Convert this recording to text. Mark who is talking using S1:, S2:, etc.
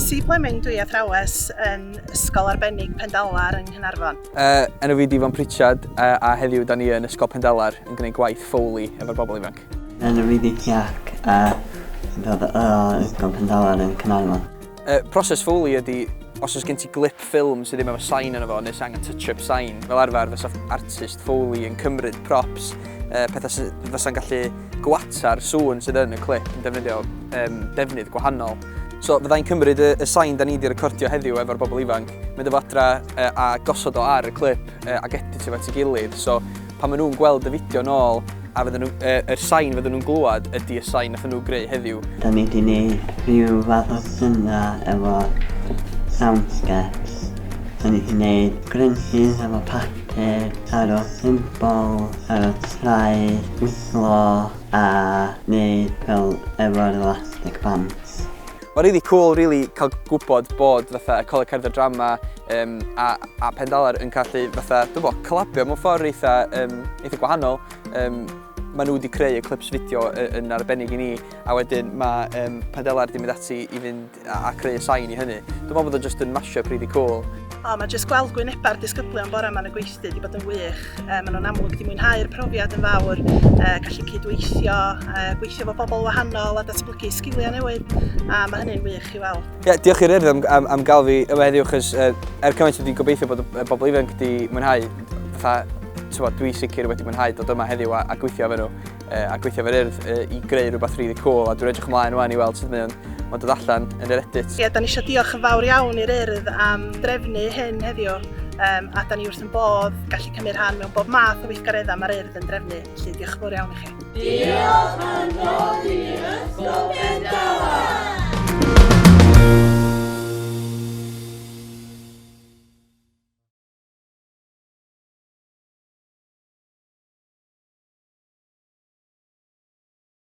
S1: Nancy Fleming dwi athrawes yn Ysgol Arbennig Pendalar yng Nghaernarfon.
S2: Enw fi 'di Ifan Pritchard a heddiw 'da ni yn Ysgol Pendalar yn gwneud gwaith Foley efo'r bobl ifanc.
S3: Enw fi 'di Jack a dwi'n dod o Ysgol Pendalar yn Caernarfon.
S2: Proses Foley ydi os oes gen ti glip ffilm sydd ddim efo sain yno fo neu sy'n angen touch-up sain, fel arfer fysa artist Foley yn cymryd props, pethau sydd fysa'n gallu gwata'r sŵn sydd yn y clip yn defnyddio um, defnydd gwahanol. So fyddai'n cymryd y, y sain da ni wedi recordio heddiw efo'r bobl ifanc, mynd efo adra a gosod o ar y clip ac editio fo at ei gilydd. So pan maen nhw'n gweld y fideo nôl, a fydden nhw, yr sain fydden nhw'n glywed ydy y sain nath nhw greu heddiw.
S3: Da ni wedi gwneud rhyw fath o syna efo soundscapes. Da ni wedi gwneud grunches efo papur, taro cymbal, taro traed, wiglo a wneud fel efo'r elastic bands.
S2: Mae'n really cool really cael gwybod bod fatha y Coleg Cerdd a Drama um, a, a Pendalar yn gallu fatha, dwi'n bo, collabio mewn ffordd eitha, um, eitha gwahanol. Um, maen nhw wedi creu y clips fideo yn arbennig i ni, a wedyn mae um, Pendalar wedi mynd ati i fynd a, a creu y sain i hynny. Dwi'n meddwl bod o just yn mashup really cool.
S1: O, mae jyst gweld gwyneba'r disgyblion bore yma yn y gweithdy wedi bod yn wych. Maen nhw'n amlwg wedi mwynhau'r profiad yn fawr, gallu cydweithio, gweithio efo bobl wahanol a datblygu sgiliau newydd, a mae hynny'n wych i weld.
S2: Ie, yeah, diolch i'r Urdd am, am, am gael fi yma heddiw, chos er cymaint wedi gobeithio bod y bobl ifanc wedi mwynhau, fatha, tywod, dwi sicr wedi mwynhau dod yma heddiw a, a gweithio efo nhw, a gweithio efo'r Urdd i greu rhywbeth really cool, a dwi'n edrych ymlaen wan i weld sut mae o'n mae'n dod allan yn yr edit.
S1: Ie, da ni eisiau diolch yn fawr iawn i'r Urdd am drefnu hyn heddiw, um, a da ni wrth yn bodd gallu cymryd rhan mewn bob math o weithgareddau mae'r Urdd yn drefnu. Felly diolch yn fawr iawn i chi.
S4: Diolch am ddod i Ysgol Pendalar!